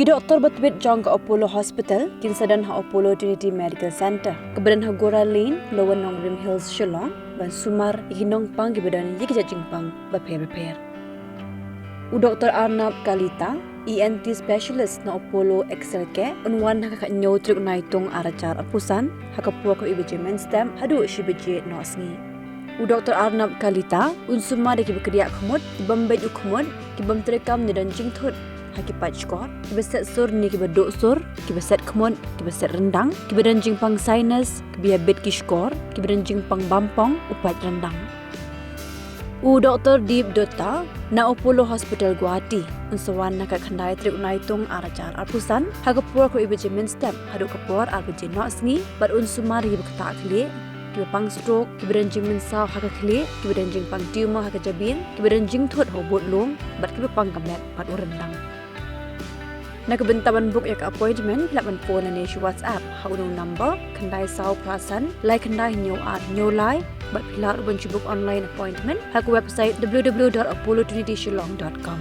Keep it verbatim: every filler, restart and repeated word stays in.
Ki doktor ba tbit jong ka Apollo Hospital kin sa don ha Apollo Trinity Medical Centre, kaba don ha Gora Lane, Lower Nongrim Hills, Shillong, ban sumar ïa ki nongpang kiba don ïa ki jait jingpang bapher bapher. U Doktor Arnab Kalita, E N T specialist na Apollo Excel Care, un wan ha ka khathynñiew tarik Naitung ar hajar arphew san, ha ka por khatwei baje mynstep haduh shi baje noh sngi. U Doktor Arnab Kalita un sumar ïa kiba kdiah khmut, ki bym beit u khmut, ki bym treikam ne don jingthut ha ki paid shkor, kiba set sur ne kiba duh sur, kiba set khmut, kiba set ryndang, kiba don jingpang sinus, kiba ïabit ki shkor, kiba don jingpang bampong u paid ryndang. U Doktor Deep Dutta na Apollo Hospital Guwahati un sa wan ha ka khyndai tarik Naitung ar hajar arphew san, ha ka por khatwei baje mynstep haduh ka por ar baje noh sngi, bad un sumar ïa kiba ktah khlieh, kiba pang stroke, kiba don jingmynsaw ha ka khlieh, kiba don jingpang tumor ha ka jabieng, kiba don jingthut ha u budlum, bad kiba pang ka met bad u ryndang. Na ka bynta ban book ïa ka appointment, phi lah ban phone lane shu WhatsApp ha uno u number, khyndai saw phra san, lai khyndai hynñiew ar hynñiew lai, bad phi lah ruh ban shu book online appointment ha ka website w w w dot apollo trinity shillong dot com.